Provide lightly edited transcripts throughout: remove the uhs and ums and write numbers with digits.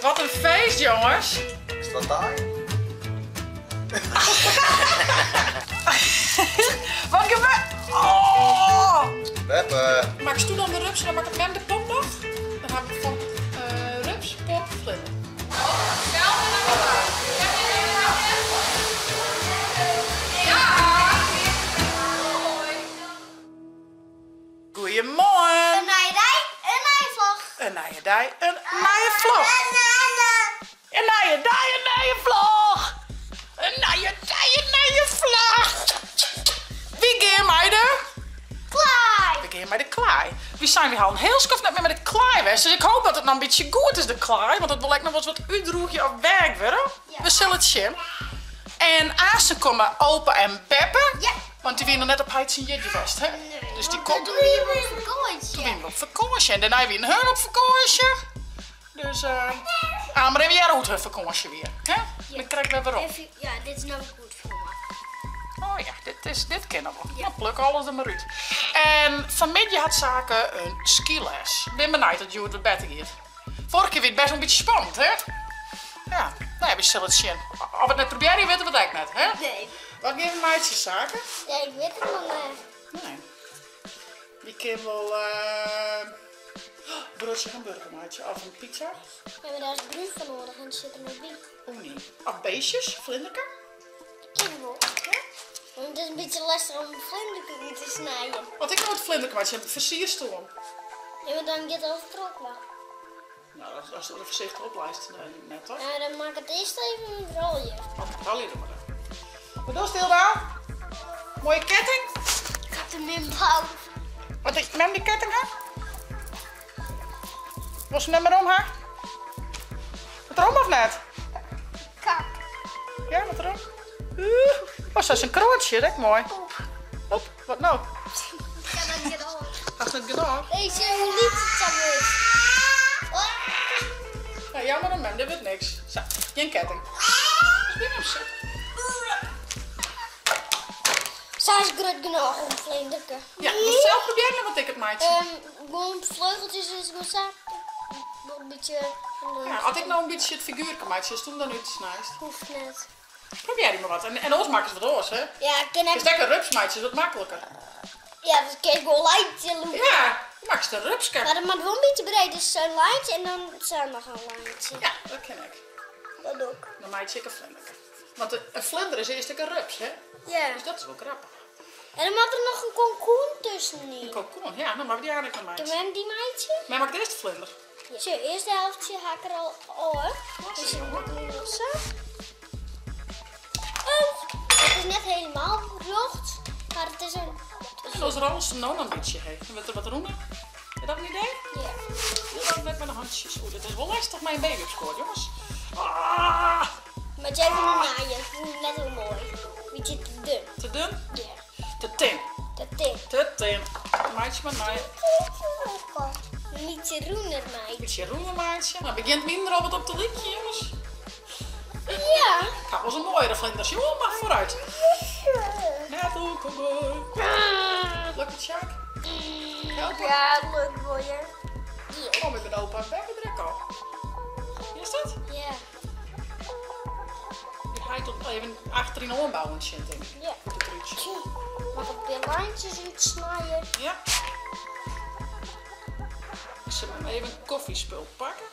Wat in feest, jonges! Is dat taai? Wat gebeurt? Oh! Beppe! Makkest do dan de rups en dan makket mem de pop noch? Dan ha we fan rups, pop, vlinder. Goeiemoarn! In nije dei, in nije vlog. In nije dei, in nije vlog. In nije dei, in nije vlog. In nije dei, in nije vlog. Wy gean mei de Klaai. Wy gean mei de klaai. Wy seinen wy ha al in hiel skoft net mear mei de klaai west, dus ik hoop dat it noch in bytsje goed is de klaai, want it wol ek noch wolris wat útdroegje of werk wurde. We sille it sjen. En aansten komme opa en beppe. Ja. Want dy wiene noch net op heit syn jierdei west, hè? Nee. Dus dy Want komt. Toen wiene we op fakânsje. Toen wiene we op fakânsje en dêrnei wiene hun op fakânsje. Dus uh, ah, mar even hearre hoe't hun fakânsje wie, hè? Dan krij ik wer werom. Ja, dit is no goed foar my. Oh ja, dit, is, dit kin noch wol. Ja. pluk alles der mar út. En fanmiddei hat Sake in skyles. Bin benijd oft hjoed wat better giet. Foarige kear wie it best wol in bytsje spannend, hè? Ja, no ja, wy sille it sjen. As we it net probearje, witte we it ek net, hè? Nee. Wat gean we meitsjen, Sake? Ja, ik wit it noch net. Nee. Wy kinne wol broadsje hamburger meitsje of in pizza. Ja, mar dêr is brún foar noadich en sit der net by. O nee. Of beestjes, flinderke. Dat kin wol. Ja? Want it is in bytsje lestich om in flinderke út te snijen. As ik no it flinderke meitsje, fersierst oan. Ja, mar dan giet alles trochinoar. No, ast der foarsichtich op leist, net toch? Ja, dan moat ik it earst even rôlje. Oh, rôlje dan mar. Wat dochst, Hilda? Moaie ketting? Ik ha de mem boud. Wat is mem dy ketting ha? Wolst him net mear om ha? Moat er om of net? Kak. Ja, moat er om? Oh, sa is in kroantsje, dat is moai. Op, wat no? Ik ha net genôch. Hast net genôch? Deze, hoe lyts it sa wurdt. Nou, jammer om mem, dit wurdt niks. Sa, gjin ketting. Dus bin op sit. Sa is grut genôch om flinderke. Ja, wolst sels probearje of moat ik it meitsje? Gewoan fleugeltjes is gewoan sa. In bytsje. Ja, as ik no in bytsje it figuerke meitsje, ast him dan útsnijst. Hoecht net. Probearje mar wat. En oars makkest wat oars, hè? Ja, ik kin ek. Kinst ek in rups meitsje, is wat makliker. Ja, dat kin ik wol lijntje lûke. Ja, dan makkest in rupske. Mar dat moat wol in bytsje breed, dus sa'n lijntje en dan sa noch in lijntje. Ja, dat kin ek. Dat doch ik. Dan meitsje ik in flinderke. Want in flinder is earst ek in rups, hè? Ja. Dus dat is wol grappich. En dan moat der noch in kalkoen tuskenyn. In kalkoen, ja, dan moatte we dy ek noch meitsje. Kin mem dy meitsje? Mem makket earst de flinder. Ja. Sjoch, earst de helftje ha ik der al ôf. Dus dan doe ik nu nog sa. Oh, het is net helemaal rjocht, mar it is in. En oars rôlst him no noch in bytsje, hè. Dan wurdt er wat rûner. Is dat in idee? Ja. Doe dat net mei de hantsjes. Oeh, dit is wol lestich mei in baby op skoat, jonges. Ah! Moat jij even naaien, net hiel moai. Bytsje te dun. Te dun? Ja. Te tin. Te tin. Te tin. Meitsje mar nij. In bytsje rûner meitsje. Bytsje rûner meitsje. No begjint myn der al wat op te lykjen, jonges. Ja. Ik ha wolris in moaiere flinder sjoen, mar foarút. Net oerkomme. Lukt it, Sjaak? Helpe? Ja, it lukt wol, ja. Oh, ik bin opa en beppe der ek al. Is dat? Ja. Dy heit op even achteryn oanbouwen sjen, tink ik. Ja. Hoe't it derút sjocht. Noch in pear lijntjes útsnijen. Ja. Ik sil even in koffiespul pakke.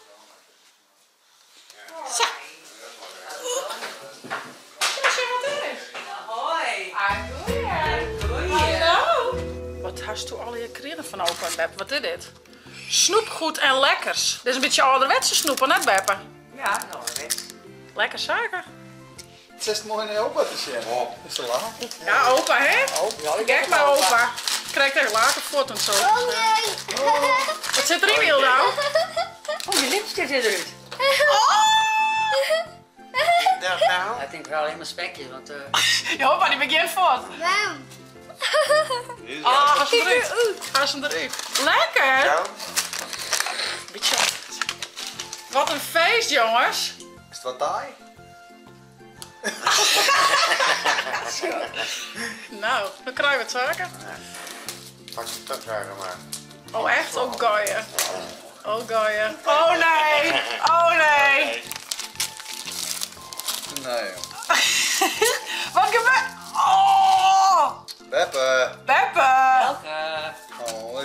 Sa. Kom sjen wat der is. Hoi. Goeie. Hallo. Wat hasto allegear krigen fan opa en beppe? Wat is dit? Snoepgoed en lekkers. Dit is in bytsje âlderwetse snoep, of net beppe? Ja, ouderwets. Lekker saken. It is moai nei opa te sjen. Is te lang. Ja, opa hè? Gek mei opa. Krijgt echt later fuort en zo. Oh nee! Wat sit deryn, Hilda? Oh, je lipstick zit eruit. Oh! Dat nou? Ik tink foaral helemaal spekjes, want... Ja, opa dy begjint fuort. Waarom? Ah, haast hem eruit. Haast hem eruit. Lekker! Ja. Beetje. Wat in feest, jonges. Is it wat taai? No, dan krije we it saken. Pak de takwagen maar. Oh echt? Oh goeie. Oh goeie. Oh nee! Oh nee!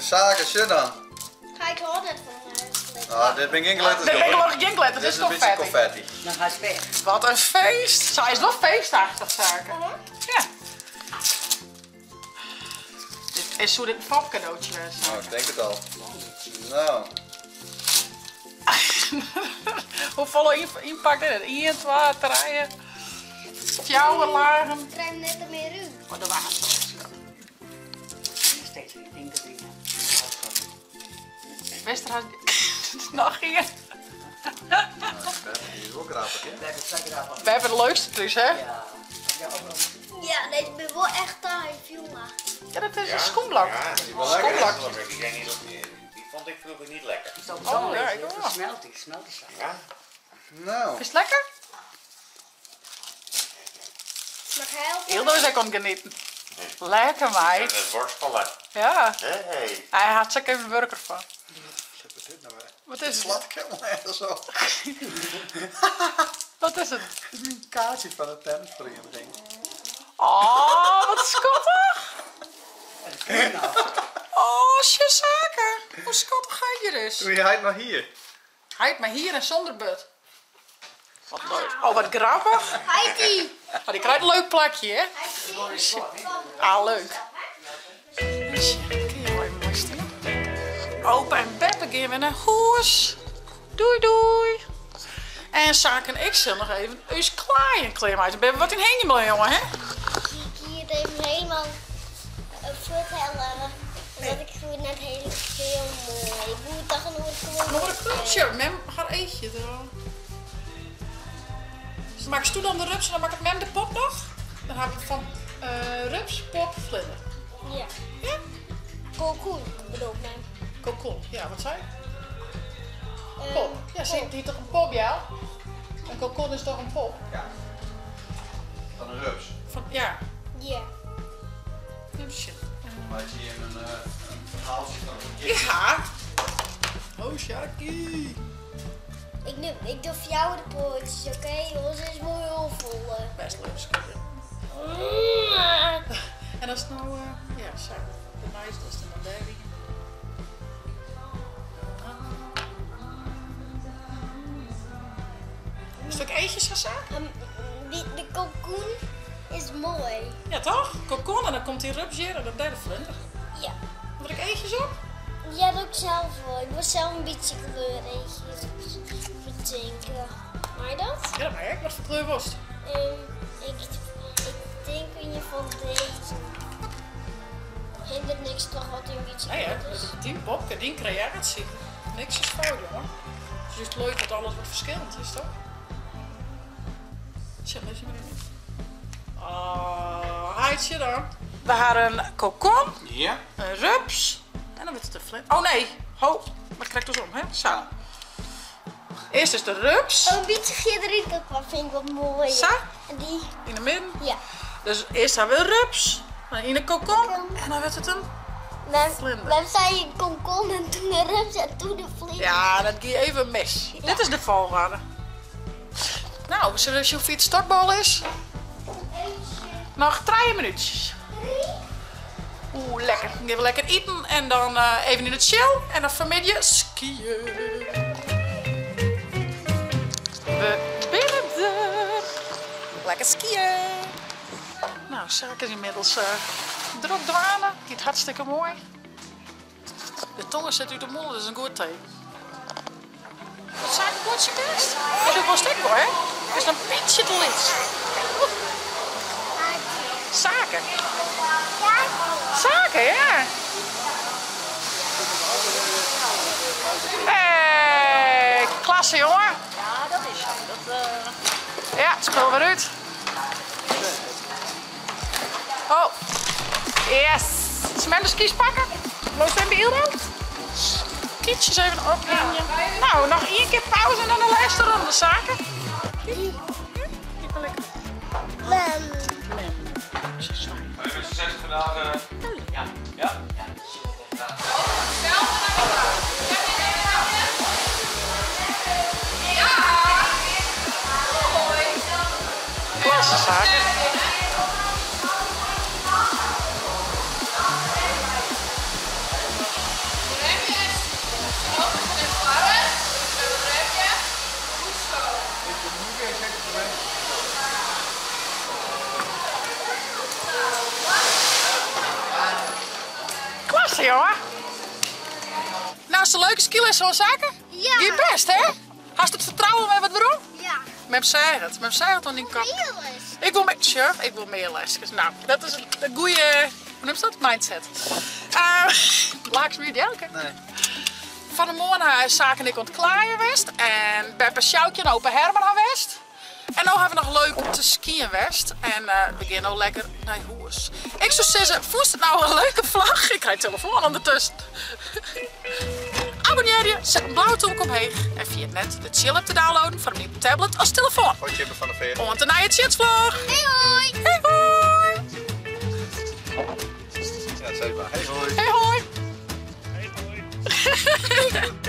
Sake, sjoch dan. Ga ik hoor net van glitter. Ah, dit ben geen glitters. Dit ben gelukkig geen glitter, dit Dit is is een beetje confetti. confetti. Dan gaat het weg. Wat een feest. Zij is wel feestachtig, Sake. Ja. Dit is zo dit een fopcadeautje is. Nou, ik denk het al. Nou, Hoe volle inpakt is het? 1, 2, 3, 4 lagen. Ik krijg net er meer uit. Oh, de water. Steeds weer dingen erin. Wester had nog hier. die is wel grappig, hè? We hebben het lekker af. We hebben de leukste thuis, hè? Ja. Ja, ook wel. Ja, deze ben wel echt taai, jongen. Ja, dat is een schoenblok. Ja, Die is wel lekker, hè? Die, zijn niet op, die vond ik vroeger niet lekker. Is dat Oh, ja, ik ook wel. Smelt die, smelt die slag. Ja? Nou, Is het lekker? Mag helpen? Hildo is ook aan het genieten. Lekker, meid. En het worstelen. Ja. Hey. Hij had zeker even burger van. wat is dit nou weer? Wat is het? Slaat ik helemaal ergens op. Wat is het? Dit is een kaartje van de tennisvereniging. Oh, wat schattig. Nou, Oh, zaken. Hoe schattig ga je dus? Doe jij het maar hier? Hij het maar hier en zonder but. Wat leuk. Oh, wat grappig. Heidi! Maar die krijgt een leuk plakje, hè? Ah, leuk. Dus, kun je wel even mooi staan. Opa en Beppe gaan weer naar huis. Doei, doei. En Zaak en ik zullen nog even us klaar en kleer maken. Beppe, wat in hengel, jongen, hè? Ik hier even helemaal vertellen. Dat ik goed net heel, heel mooi. Ik moet toch een oor Nog een knoopje. Mem, haar eetje dan. Dus maak je dan de rups en dan maak ik mem de pop nog. Dan hebben we van rups, pop, vlinder. Ja. Ja? Kalkoen bedoel ik mem. Kokon. Ja, wat zei ik? Pop. Ja, zie die toch een pop, ja? Een kokon is toch een pop? Ja. Van een rups. Van, ja. Ja. Ja, shit. Maar zie je een verhaaltje van een kind. Ja. Oh, Sharky. Ik doe voor jou de pootjes, oké? Ons is mooi vol. Best leuk, schatje. En dat is nou, ja, zo. De nice, dat is de Mandari. Een stuk eetjes gaan zaken? De kalkoen is mooi. Ja, toch? Kokon en dan komt die rups hier en dan derde vlinder. Ja. Moet ik eetjes op? Ja, dat ook zelf wel. Ik wil zelf een beetje kleur eetjes bedenken. Maar dat? Ja, dat mag ik. Wat voor kleur was het? Ik denk in ieder geval deze. Hindert niks toch wat een beetje Nee, hè? kleur is. Die popke, die creatie. Niks is fout, jongen. Het is juist leuk dat alles wat verschillend is, toch? Zeg, lees je maar niet. Oh, heidje dan. We hadden een kokon, Ja. een rups en dan wordt het een vlinder. Oh nee, ho, dat krijg ik dus om, hè? Zo. Eerst is de rups. Oh, een beetje verder ook wel vind ik wel mooi. Zo. En die, In de midden. ja. Dus eerst hebben we een rups, dan in de kokon en dan werd het een vlinder. We zei een kokon en toen de rups en toen de vlinder. Ja, dat ging even mis. Ja. Dit is de volgorde. Nou, zullen we zien hoe het stokbal is? Nog 3 minuutjes. Oeh, lekker. Dan gaan we lekker eten en dan even in het chill. En dan vanmiddag skiën. We binnen er. Lekker skiën. Nou, Zaak is inmiddels druk dwalen. Gaat hartstikke mooi. De tongen zit uit de mond, dat is een goed teken. Wat Zaak een kortje best? Ja, dat was ik hoor, hè? Dat is een beetje te licht. Zaken. Zaken, ja. Hey, klasse jongen. Ja, dat is zo. Dat, Ja, het spul weer uit. Oh, yes. Zullen we de skis pakken? Loopt even bij Ildo? Kietjes even op. Nou, nog 1 keer pauze en dan de laatste ronde, Zaken. Ja, kijk maar lekker. Mem. Mem. Ze zwaai. We hebben zes vandaag. Ja. Ja? Klasse, Zaken. Hast in leuke skyles hân, Sake? Ja. Gie bêst, hè? Hast it fertrouwen wer wat werom? Ja. Mem seach it. Mem seach it oan dyn kop. Mear les. Ik wol mear, sjoch, ik wol mear leskes. Nou, dat is in goeie, hoe noemst dat? Mindset. Uh, Laaks my Jelke? Nee. Fan 'e moarn ha Sake en ik oan it klaaien west en beppe Sjoukje en opa Herman ha west. En no ha we noch leuk te skyen west en we gean no lekker nei hûs. Ik soe sizze, fûnst it no in leuke vlog? Ik krij telefoan ûndertusken. Abonnearje, set in blauwe tûke omheech en ferjit net de Tsjil app te downloaden foar op dyn tablet as telefoan. Hoi Tjibbe van der Veer. Oant de nije Tsjitsvlog! Hei hoi! Hei hoi! Ja, sis mar. Hei hoi. Hei hoi! Hei hoi.